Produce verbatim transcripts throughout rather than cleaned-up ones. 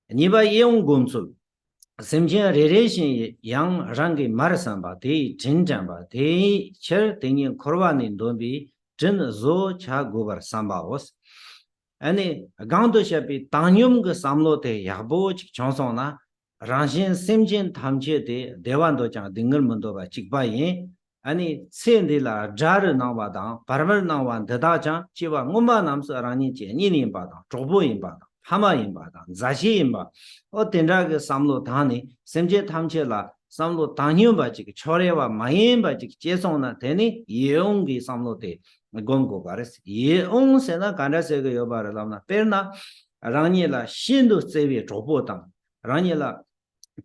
གཉིས་པ་ཡིད་འོང་སྒོམ་ཚུལ། སེམས་ཅན་རེ་རེ་བཞིན་ཡང་རང་གི་མར་བསམ་པ་དེ་ཡི་དྲིན་དྲན་པ་དེའི་ཕྱིར་དེ་ཉིད་འཁོར་བ་ནས་འདོན་པའི་དྲིན་གཟོ་བྱ་དགོས་པར་བསམ་པའོ། ཨ་ནི་གོང་དུ་བཤད་པའི་བཏང་སྙོམས་ཀྱི་བསམ་བློ་དེ་ཡག་པོ་ཅིག་བྱུང་སོང་ན། རང་གཞན་སེམས་ཅན་ཐམས་ཅད་དེ་བདེ་བ་འདོད་ཀྱང་སྡུག་བསྔལ་མི་འདོད་པ་གཅིག་པ་ཡིན། ཨ་ནི་ཚེ་འདི་ལ་དགྲ་རུ་སྣང་བ་དང་བར་མར་སྣང་བ་འདི་དག་ཀྱང་སྐྱེ་བ་སྔོན་མ་རྣམས་སུ་རང་ཉིད་ཀྱི་གཉེན་ཡིན་པ་དང་གྲོགས་པོ་ཡིན་པ་དང་ཕ་མ་ཡིན་པ་དང་མཛའ་བཤེས་ཡིན་པ། ཨོ་དེ་འདྲ་གི་བསམ་བློ་བཏང་ནས་སེམས་ཅན་ཐམས་ཅད་ལ་བསམ་བློ་བཏང་སྙོམས་པ་ཅིག་ཕྱོགས་རེ་བ་མ་ཡིན་པ་ཅིག་སྐྱེས་སོང་ན་དེ་ནི་ཡིད་འོང་གི་བསམ་བློ་དེ་སྒོམ་དགོས་པ་རེད། ཡིད་འོང་ཟེར་ན་ག་འདྲ་ཟེར་གི་ཡོད་པ་རེད་ལབ་ན། དཔེར་ན་རང་ཉིད་ལ་ཤིན་ཏུ་བརྩེ་བའི་གྲོགས་པོ་དང་རང་ཉིད་ལ་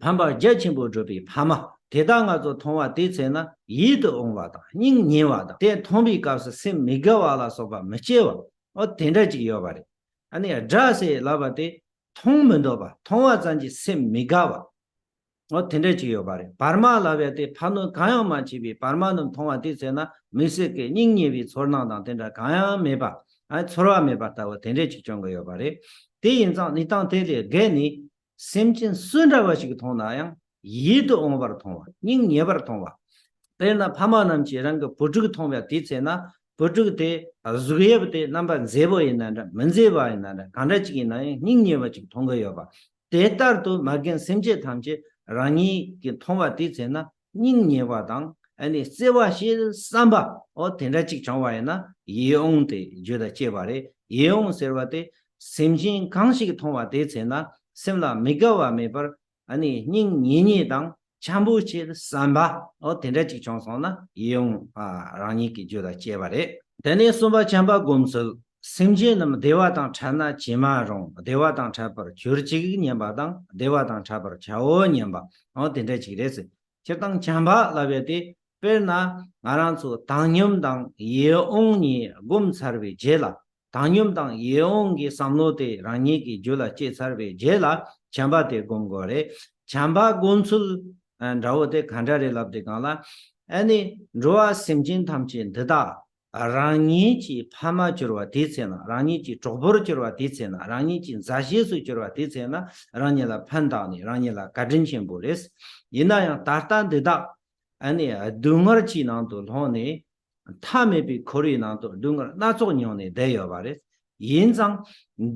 ཕན་པ་རྒྱ་ཆེན་པོ་བསྒྲུབས་པའི་ཕ་མ་དེ་དག་ང་ཚོ་མཐོང་བ་དེའི་ཚེ་ན་ཡིད་དུ་འོང་བ་དང་སྙིང་ཉེ་བ་དང་དེ་མཐོང་བའི་སྐབས་སུ་སེམས་མི་དགའ་བ་ལ་སོགས་པ་མི་སྐྱེ་བ། ཨོ་དེ་འདྲ་ཅིག་ཡོད་པ་རེད། ཨ་ནི་དགྲ་ཟེར་ལབ་པ་དེ་མཐོང་མི་འདོད་པ། མཐོང་བ་ཙམ་གྱིས་སེམས་མི་དགའ་བ། ཨོ་དེ་འདྲ་ཅིག་ཡོད་པ་རེད། བར་མ་ལབ་ཡ་དེ་ཕན་གནོད་གང་ཡང་མ་མཆིས་པའི་བར་མ་རྣམས་མཐོང་བ་དེའི་ཚེ་ན་མི་སྲིད་ཀྱི་སྙིང་ཉེ་བའི་ཚོར་སྣང་དང་དེ་འདྲ་གང་ཡང་མེད་པ། ཨ་ཚོར་བ་མེད་པ་ལྟ་བུ་དེ་འདྲ་ཅིག་བྱུང་གི་ཡོད་པ་རེད། དེ་ཡིན་ཙང་གནས་སྟངས་དེ་ལས་བརྒལ་ནས་སེམས་ཅན་སུ་འདྲ་བ་ཞིག་མཐོང་ན་ཡང་ཡིད་དུ་འོང་བར་མཐོང་བ། སྙིང་ཉེ་བར་མཐོང་བ། དཔེར་ན་ཕ་མ་རྣམས་ཀྱིས་རང་གི་བུ་ཕྲུག་མཐོང་བའི་དུས་ཚེ་ན་བུ་ཕྲུག་དེ་གཟུགས་དབྱིབས་དེ་རྣམ་པ་མཛེས་པོ་ཡིན་ན་འདྲ་མི་མཛེས་པ་ཡིན་ན་འདྲ་གང་འདྲ་ཅིག་ཡིན་ན་ཡང་སྙིང་ཉེ་བ་ཅིག་མཐོང་གི་ཡོད་པ། དེ་ལྟར་དུ་མ་རྒན་སེམས་ཅན་ཐམས་ཅད་རང་ཉིད་ཀྱིས་མཐོང་བ་དུས་ཚེ་ན་སྙིང་ཉེ་བ་དང་ཨ་ནི་བརྩེ་བ་ཞེས་བསམ་པ། ཨོ་དེ་འདྲ་ཅིག་བྱུང་བ་ཡིན་ན་ཡིད་འོང་དེ་རྒྱུད་ལ་སྐྱེ་བ་རེད། ཡིད་འོང་ཟེར་བ་དེ་སེམས་ཅན་གང་ཞིག་མཐོང་བ་དུས་ཚེ་ན་སེམས་ལ་མི་དགའ་བ་མེད་པར་ཨ་ནི་སྙིང་ཉེ་ཉེ་དང་འཆམ་པོ་བྱེད་བསམ་པ། ཨོ་དེ་འདྲ་ཅིག་བྱུང་སོང་ན་ཡིད་འོང་ཨ་རང་ཉིད་ཀྱི་རྒྱུད་ལ་སྐྱེ་བ་རེད། དེ་ནས་གསུམ་པ་བྱམས་པ་སྒོམ་ཚུལ། སེམས་ཅན་རྣམས་བདེ་བ་དང་ཕྲད་ན་ཇི་མ་རུང་བདེ་བ་དང་ཕྲད་པར་གྱུར་ཅིག་སྙམ་པ་དང་བདེ་བ་དང་ཕྲད་པར་བྱའོ་སྙམ་པ། ཨོ་དེ་འདྲ་ཅིག་རེད་ཟེར། སྤྱིར་བཏང་བྱམས་པ་ལབ་ཡ་དེ་དཔེར་ན་ང་རང་ཚོ་བཏང་སྙོམས་དང་ཡིད་འོང་གཉིས་སྒོམ་ཚར་བའི་རྗེས་ལ། བཏང་སྙོམས་དང་ཡིད་འོང་གི་བསམ་བློ་དེ་རང་ཉིད་ཀྱི་རྒྱུད་ལ་སྐྱེས་ཚར་བའི་རྗེས་ལ་བྱམས་པ་དེ་སྒོམ་དགོས་རེད། བྱམས་པ་སྒོམ་ཚུལ་ཨ་འདྲ་བོ་དེ་ག་འདྲ་རེད་ལབ་དུས་སྒང་ལ། ཨ་ནི་འགྲོ་བ་སེམས་ཅན་ཐམས་ཅད་འདི་དག་རང་ཉིད་ཀྱི་ཕ་མ་གྱུར་བ་དེའི་ཚེ་ན། རང་ཉིད་ཀྱི་གྲོགས་པོར་གྱུར་བ་དེའི་ཚེ་ན། རང་ཉིད་ཀྱི་མཛའ་བཤེས་སུ་གྱུར་བ་དེའི་ཚེ་ན་རང་ཉིད་ལ་ཕན་བཏགས་ནས་རང་ཉིད་ལ་བཀའ་དྲིན་ཆེན་པོ་རེད། ཡིན་ན་ཡང་ད་ལྟ་འདི་དག་ཨ་ནི་སྡུག་བསྔལ་གྱི་ནང་དུ་ལྷུང་ནས། མཐའ་མེད་པའི་འཁོར་བའི་ནང་དུ་སྡུག་བསྔལ་སྣ་ཚོགས་མྱོང་ནས་བསྡད་ཡོད་པ་རེད། ཡིན་ཙང་།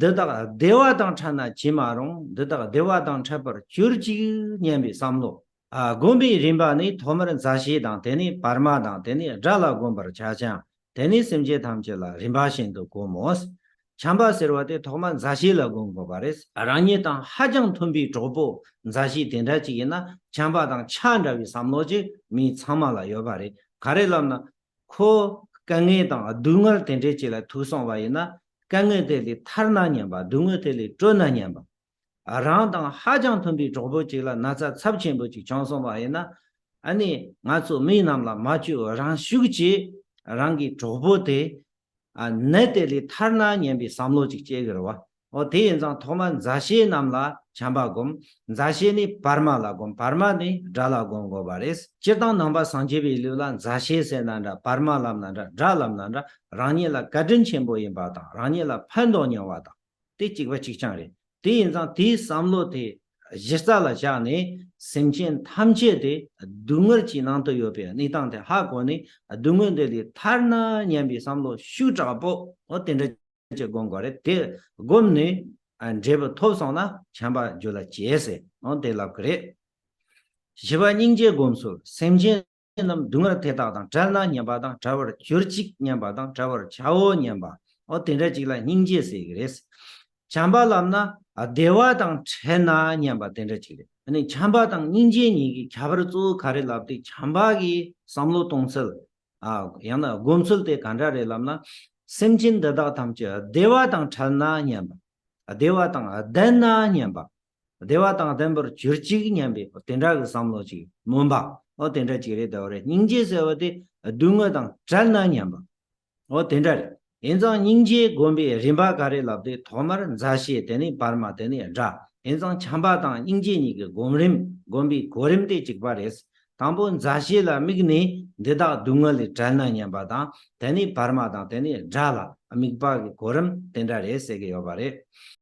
འདི་དག་བདེ་བ་དང་ཕྲད་ན་ཇི་མ་རུང་། འདི་དག་བདེ་བ་དང་ཕྲད་པར་གྱུར་ཅིག་སྙམ་པའི་བསམ་བློ། ཨ་སྒོམ་པའི་རིམ་པ་ནི་ཐོག་མར་མཛའ་བཤེས་དང་དེ་ནས་བར་མ་དང་དེ་ནས་དགྲ་ལ་སྒོམ་པར་བྱ་ཞིང་། དེ་ནས་སེམས་ཅན་ཐམས་ཅད་ལ་རིམ་པ་བཞིན་དུ་སྒོམ་མོ། བྱམས་པ་ཟེར་བ་དེ་ཐོག་མར་མཛའ་བཤེས་ལ་སྒོམ་དགོས་པ་རེད། རང་ཉིད་དང་ཧ་ཅང་མཐུན་པའི་གྲོགས་པོ་མཛའ་བཤེས་དེ་འདྲ་ཅིག་ཡིན་ན་བྱམས་པ་དང་ཆ་འདྲ་བའི་བསམ་བློ་ཅིག་མི་ཚང་མ་ལ་ཡོད་པ་རེད། ག་རེ་ལབ་ན། ཁོ་དཀའ་ངལ་དང་སྡུག་བསྔལ་དེ་འདྲས་ཅིག་ལ་ཐུག་སོང་བ་ཡིན་ན། དཀའ་ངལ་དེ་ལས་ཐར་ན་སྙམ་པ། སྡུག་བསྔལ་དེ་ལས་གྲོལ་ན་སྙམ་པ། རང་དང་ཧ་ཅང་མཐུན་པའི་གྲོགས་པོ་ཅིག་ལ་ན་ཚ་ཚབས་ཆེན་པོ་ཅིག་བྱུང་སོང་བ་ཡིན་ན། ཨ་ནི་ང་ཚོ་མི་རྣམས་ལ་མ་བཅོལ་རང་ཤུགས་ཀྱིས་རང་གི་གྲོགས་པོ་དེ་ཨ་ནད་དེ་ལས་ཐར་ན་སྙམ་པའི་བསམ་བློ་ཅིག་སྐྱེ་གི་རེད་བ། འོ་དེ་ཡིན་ཙང་ཐོག་མར་མཛའ་བཤེས་རྣམས་ལ་བྱམས་པ་སྒོམ། མཛའ་བཤེས་ནི་བར་མ་ལ་སྒོམ། བར་མ་ནི་དགྲ་ལ་སྒོམ་དགོས་པ་རེད། སྤྱིར་བཏང་ནང་པ་སངས་རྒྱས་པའི་ལུགས་ལ་མཛའ་བཤེས་ཟེར་ན་འདྲ། བར་མ་ལབ་ན་འདྲ། དགྲ་ལབ་ན་འདྲ། རང་ཉིད་ལ་བཀའ་དྲིན་ཆེན་པོ་ཡིན་པ་དང་རང་ཉིད་ལ་ཕན་ཐོགས་མྱོང་བ་དང་དེ་གཅིག་པ་གཅིག་རྐྱང་རེད། དེ་ཡིན་ཙང་དེའི་བསམ་བློ་དེ་གཞི་རྩ་ལ་བཞག་ནས་སེམས་ཅན་ཐམས་ཅད་དེ་སྡུག་བསྔལ་གྱི་ནང་དུ་ཡོད་པའི་གནས་སྟངས་དེ་ཧ་གོ་ནས་སྡུག་བསྔལ་འདི་ལས་ཐར་ན་སྙམ་པའི་བསམ་བློ་ཤུགས་དྲག་པོ་འོ་དེ་འདྲ་ཅིག་སྒོམ་དགོས་རེད། དེ་སྒོམ་ནས་ཨ་འབྲས་བུ་ཐོབ་སོང་ན་བྱམས་པ་རྒྱུད་ལ་སྐྱེས་ཟེར་འོ་དེ་ལབ་ཀྱི་རེད། བཞི་པ་སྙིང་རྗེ་སྒོམ་ཚུལ། སེམས་ཅན་རྣམས་སྡུག་བསྔལ་དེ་དག་དང་བྲལ་ན་སྙམ་པ་དང་བྲལ་བར་གྱུར་ཅིག་སྙམ་པ་དང་བྲལ་བར་བྱའོ་སྙམ་པ། འོ་དེ་འདྲ་ཅིག་ལ་སྙིང་རྗེ་ཟེར་གྱི་རེད། བྱམས་པ་ལབ་ན་བདེ་བ་དང་ཕྲད་ན་སྙམ་པ་དེ་འདྲ་ཅིག་རེད། ཨ་ནི་བྱམས་པ་དང་སྙིང་རྗེ་གཉིས་ཀྱི་ཁྱད་པར་གཙོ་བོ་ག་རེ་ལབ་དུས་བྱམས་པ་གི་བསམ་བློ་གཏོང་ཚུལ། ཨ་ཡང་ན་སྒོམ་ཚུལ་དེ་ག་འདྲ་རེད་ལབ་ན། སེམས་ཅན་འདི་དག་ཐམས་ཅད་བདེ་བ་དང་ཕྲད་ན་སྙམ་པ། བདེ་བ་དང་ལྡན་ན་སྙམ་པ། བདེ་བ་དང་ལྡན་པར་གྱུར་ཅིག་སྙམ་པའི་དེ་འདྲ་གི་བསམ་བློ་ཅིག་སྨོན་པ། འོ་དེ་འདྲ་ཅིག་རེད་ད་བ་རེད། སྙིང་རྗེ་ཟེར་བ་དེ་སྡུག་བསྔལ་དང་བྲལ་ན་སྙམ་པ། འོ་དེ་འདྲ་རེད། ཡིན་ཙང་སྙིང་རྗེ་སྒོམ་པའི་རིམ་པ་ག་རེ་ལབ་དུས་ཐོག་མར་མཛའ་བཤེས། དེ་ནས་བར་མ། དེ་ནས་དགྲ། ཡིན་ཙང་བྱམས་པ་དང་སྙིང་རྗེ་གཉིས་ཀྱི་སྒོམ་རིམ་སྒོམ་པའི་གོ་རིམ་དེ་གཅིག་པ་རེད། དང་པོ་མཛའ་བཤེས་ལ་དམིགས་ནས་འདི་དག་སྡུག་བསྔལ་ལས་བྲལ་ན་སྙམ་པ་དང་དེ་ནས་བར་མ་དང་དེ་ནས་དགྲ་ལ་དམིགས་པ་གི་གོ་རིམ་དེ་འདྲ་རེད་ཟེར་གྱི་ཡོད་པ་རེད།